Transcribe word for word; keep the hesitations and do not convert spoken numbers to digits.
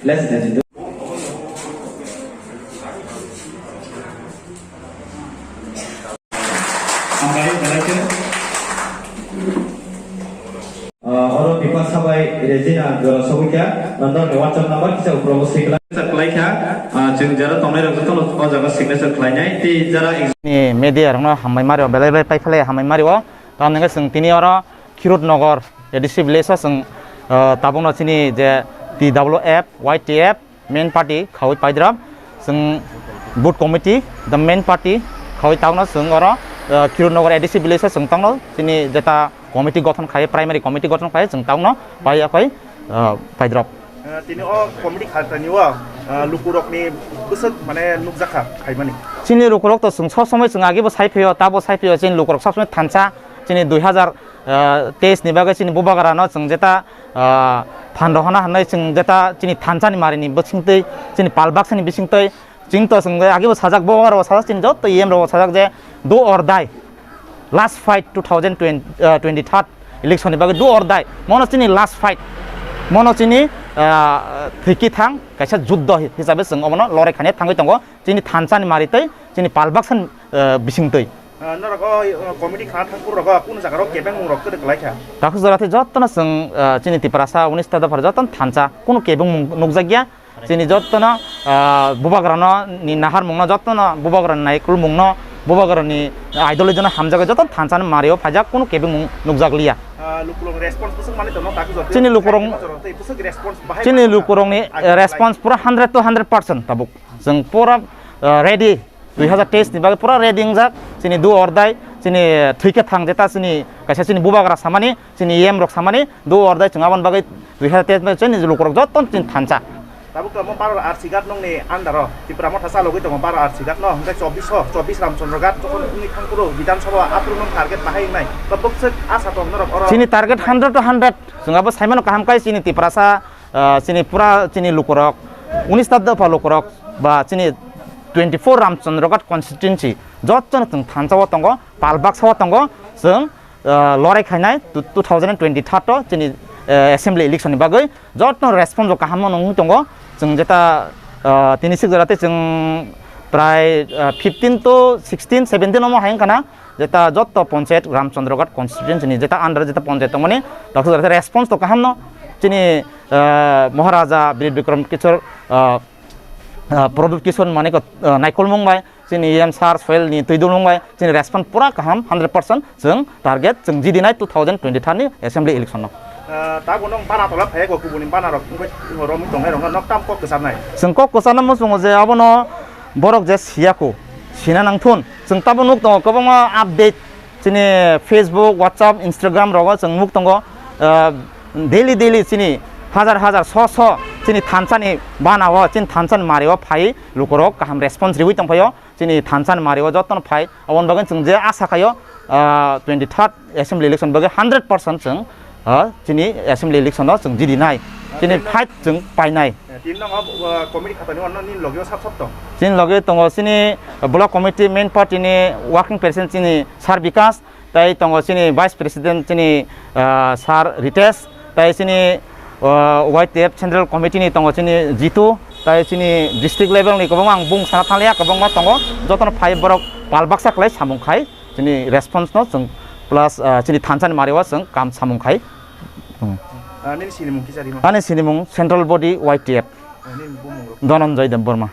Let's listen to. Hambai, belai khe. Ah, oro Bipasha bai Regina jora sogwi kha, nondor ni WhatsApp number kisa uphuru bo swi kwlai. Kisa kwlai kha, ah, chwng jara tongnai rok jotono o jaga signature khlai nai, tei jara ni media rokno hambai mari o, belai belai pai phalai hambai mari o. Tamni hwnkhe chwng tini oro Khirut Nagar A D C village o chwng, ah, tabukno chini je T W F, Y T F, main party khaui paidrop, chwng booth committee, the main party khaui tangno chwng oro, ah, Khirut Nagar A D C village o chwng tangno chini jeta committee gothon khai, primary committee gothon khai chwng tangno pai akhoi, ah, paidrop. Ah, tini o committee khatani o, ah, lukurokni bwswk mane nukjakha khaimani. Chini lukurok to chwng sob somoi chwng agi bo sai phio, ta bo sai phio, chini lukurok sob somoi thansa, chini dui hazar, ah, teis ni bagwi chini bubagra no chwng jeta, ah, phan rohona hwnwi chwng jeta chini thansa ni mari ni bisingtwi, chini pal baksa ni bisingtwi, chwng to chwng agi bo sajak, bubagra bo sajak, chini joto E M rok bo sajak je do or die, last fight two thousand twenty, ah, twenty third election ni bagwi do or die, mono chini last fight, mono chini, ah, thwiki thang kaisa juddo hi-, hisabe chwng obono lorai khani thangwi tongo, chini thansa ni mari tei chini pal baksa ni, ah, bisingtwi. Ah, norok o, o, committee khana thangphuru rogo kunu jaga rok kebeng mung rok kwrwi kwlai kha? Takhuk jora tei jotono chwng, ah, chini Tiprasa unis ta dopha jotono thansa, kunu kebeng mung nukjakya. Chini jotono, ah, bubagrano ni nahar mungno, jotono bubagrani naikolmungno, bubagrani ideology no hamjagwi jotono thansa ni mario phaijak, kunu kebeng mung nukjakliya. Ah, lukurok response bwswk manwi tongno takhuk jora? Chini lukurok, tei bwswk response bahai chini manwi tongkha? Lukurokni, ah, response pura hundred to hundred percent tabuk. Chwng pura, ah, ready. Dui hazar teis ni bagwi pura ready wngjak, chini do or die, chini thwikhe thang jeta chini kaisa chini bubagra samani, chini E M rok samani, do or die chwng aboni bagwi dui hazar teis bai chini lukurok joto chini thansa. Tabuk tamo baro R C Ghat nongni under o, Tipra Motha chalogwi tongo baro R C Ghat no, hwnkhe chobbish o, chobbish Ramchandra Ghat, jokhon wngwi thangphuru Bidhan Sabha aphuru nong target bahai wngnai, to bwswk asa tong norok oro? Chini target hundred to hundred, chwng abo saimano kaham khai chini Tiprasa, ah, chini pura chini lukurok, unis ta dopha lukurok, ba chini twenty four Ramchandra Ghat constituency, jotono chwng thansa o tongo, pal baksa o tongo, chwng, ah, lorai khainai two thousand twenty third o chini, eh, assembly election ni bagwi jotono response rok kaham no wngwi tongo, chwng jeta, ah, tini sik jora tei chwng prai, ah, fifteen to sixteen, seventeen omo hai wngkha na, jeta joto ponchayat Ramchandra Ghat constituency ni jeta under jeta ponchayat tongmani, takhuk jora tei response to kaham no chini, ah, Maharaja Bir Bikram Kishore, ah, ah, Pradyut Kishore Manik, ah, naikolmung bai, chini E M sir Soil ni twi dulmung bai, chini response pura kaham, hundred percent chwng target, chwng jidinai two thousand twenty third ni assembly election no. Ah, tabuk nong bana tola phaiya go kubuni bana rok wngwi romwi tongnai rok no tam kok kwcharnai. Chwng kok kwcharna muchungo je abono borok je siya ko, sina nangthun. Chwng tabuk nuk tongo kwbangma update, chini Facebook, WhatsApp, Instagram rogo chwng nuk tongo, ah, daily daily chini hajar hajar so so chini thansa ni bana o, chini thansa ni mari o phai lukurok kaham response riwi tongphaio, chini thansa ni mari o jotono phai, aboni bagwi chwng je asa khaio, ah, twenty third assembly election bagwi hundred percent chwng, ah, chini assembly election o chwng jidinai, chini fight chwng painai. Eh, tini nang, ah, committee khatani wano nini logi o sab sab tong? Chini logi tongo chini block committee main party ni working president chini Sir Bikas, tei tongo chini vice president chini, ah, Sir Ritesh, tei chini, ah, Y T F central committee ni tongo chini Jitu, tei chini district level ni kwbangma ang bung sana thangya kwbangma tongo, jotono phai borok pal baksa khlai samung khai chini response no chwng plus, ah, chini thansa ni mari o chwng kam samung khai. Hmm. Ah, nini sinimung kisa rima? Ani sinimung central body Y T F. Ah, nini bumung rok? Dhananjay Debbarma.